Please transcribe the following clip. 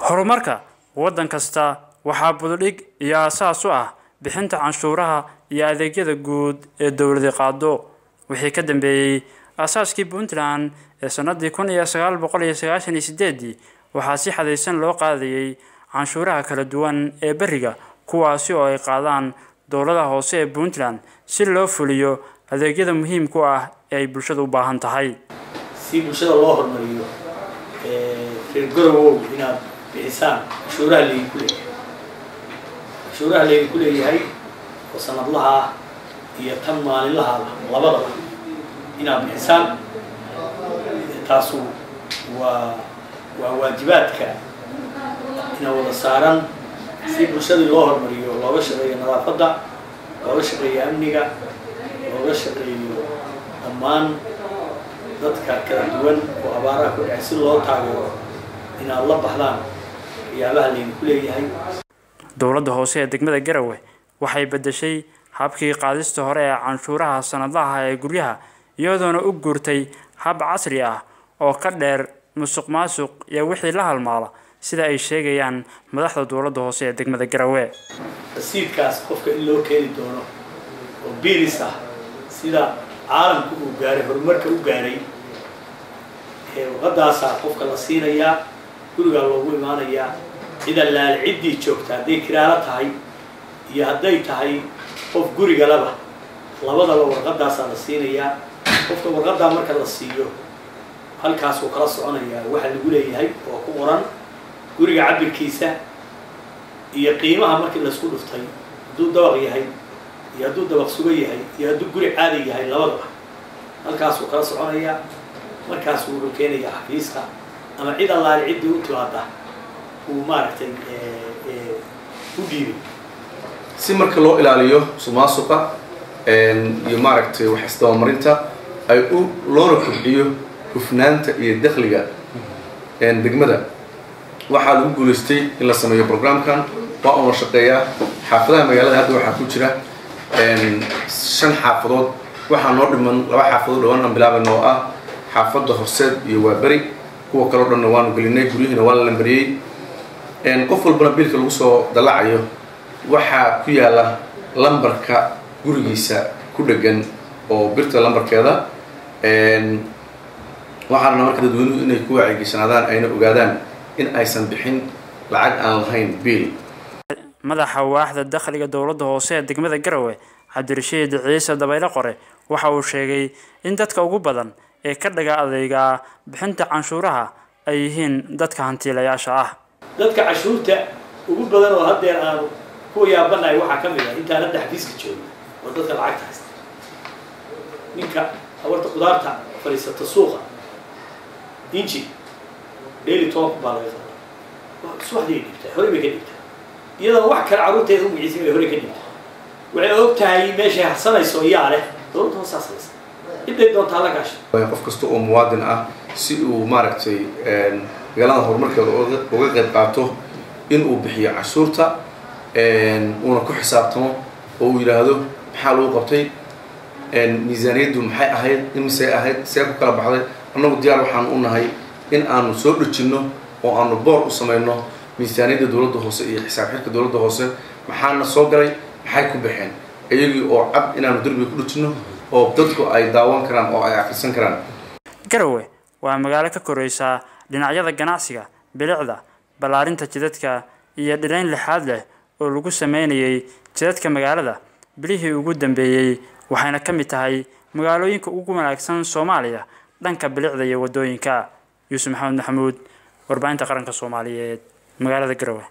Horumarka waddan kasta waxaa bududhig iyo aasaas u ah bixinta canshuuraha iyo adeegyada guud ee dowladi qaado. Wixii ka dambeeyey aasaaskii Puntland ee sanadii 1998, waxaa si xadaysan loo qaadayay canshuuraha kala duwan ee beriga, kuwaasi oo ay qaadaan dowladaha hoose ee Puntland si loo fuliyo adeegyada muhiimku ah ee ay bulshadu u baahan tahay. Si bulshada loo horumariyo, reer Garowow, inaad bixisaan cashuuraha laydinku leeyahay, cashuuraha laydinku leeyahay oo sanadlaha ah iyo tan maalinlaha labadaba inaad bixisaan. Taasu waa waajibaadka ina wada saaran si bulshadii loo horumariyo, looga shaqeeyo nadaafadda, looga shaqeeyo amniga, looga shaqeeyo dhammaan dadka kala duwan oo abaaraha ku dhacay si loo taageero, inaad la baxdaan waxyaabaha laydinku leeyahay. Dowladda hoose ee degmada Garowe waxay bedeshay habkii qaadista hore ee canshuuraha sanadlaha ee guryaha, iyadoona u guurtay hab casri ah oo ka dheer musuq maasuq iyo wixii la halmaala, sida ay sheegayaan madaxda dowladda hoose ee degmada Garowe. Rasiidkaas qofka in loo keeni doono oo biilis ah, sida caalamku uu gaaray horumarka u gaaray, warqadaasaa qofka la siinayaa, gurigaa loogu imaanayaa. Cid allaale ciddii joogta, hadday kiraalo tahay iyo hadday tahay qof gurigalaba, labadaba warqadaasaa la siinayaa qofka. Warqaddaa marka la siiyo, halkaasuu kala soconayaa waxa lagu leeyahay oo ku qoran guriga cabirkiisa iyo qiimaha markii laysku dhuftay, hadduu dabaq yahay iyo hadduu dabaq sugo yahay iyo hadduu guri caadi yahay, labadaba halkaasuu kala soconayaa. Markaasuu wuxuu keenayaa xafiiska ama cid allaale ciddii u timaada uu maaragtay u dhiibay. Si marka loo ilaaliyo musuqmaasuqa iyo maaragtay wax isdabamarinta ay u loona kobciyo hufnaanta iyo dakhliga degmada, waxaa lagu guulaystay in la sameeyo programkan. Waa uuna shaqeeyaa. Xaafadaha magaalada hadda waxaa ku jira 5 xaafadood. Waxaa noo dhiman 2 xaafadood dhawaan aan bilaabayno oo ah xaafadda Horseed iyo Waaberi. Kuwa kaleo dhanna waanu gelinay, guryihiina waa la lambariyey. Qof walbana biilka lagu soo dalacayo waxaa ku yaala lambarka gurigiisa ku dhegan oo birta lambarkeeda. Waxaa rabnaa marka dadweynuhu inay ku wacyigeysanaadaan, ayna ogaadaan in aysan bixin lacag aan lahayn biil. Madaxa waaxda dakhliga dowladda hoose ee degmada Garowe, Cabdirashiid Ciise Dabayle Qore, waxa uu sheegay in dadka ugu badan ee ka dhaga adeyga bixinta canshuuraha ay yihiin dadka hantiilayaasha ah. Dadka cashuurta ugu badan oo haddeer aanu ku yaabanahay waxaa ka mid ah, intaan hadda xafiiska joogo, oo dadka lacagta haysta, ninka habarta qudaarta fadhiisata suuqa inji daily 10,000 baa laga qaadaa. Subaxdii dhiibtaa, horey bay ka dhiibtaa, iyadana wax kale carruurteeda u magiciisin bay horey ka dhiibtaa. Waxay og tahay meeshay harsanayso iyaa leh, dowladda hoosaa salaysa, ciday doontaa la gaasha. Qof kasta oo muwaadin ah, si uu maaragtay magaalada horumarkeeda uga qayb qaato, in uu bixiyo cashuurta, uuna ku xisaabtamo oo uu yidhaahdo maxaa lagu qabtay, miisaaniyaddu maxay ahayd, imisay ahayd, see ku kala baxday. Annagu diyaar waxaan u nahay in aanu soo dhejinno oo aanu boor u samayno miisaaniyadda dowladda hoose iyo xisaab xirka dowladda hoose, maxaana soo galay, maxay ku baxeen, iyagii oo cad inaanu derbiga ku dhejinno oo dadku ay daawan karaan oo ay akhrisan karaan. Garowe waa magaalo ka koreysa dhinacyada ganacsiga, bilicda, ballaarinta jidadka iyo dhirayn lixaad leh oo lagu sameynayay jidadka magaalada bilihii ugu dambeeyey, waxayna ka mid tahay magaalooyinka ugu wanaagsan Soomaaliya dhanka bilicda iyo waddooyinka. Yuusuf Maxamed Maxamuud, warbaahinta qaranka Soomaaliyeed, magaalada Garowe.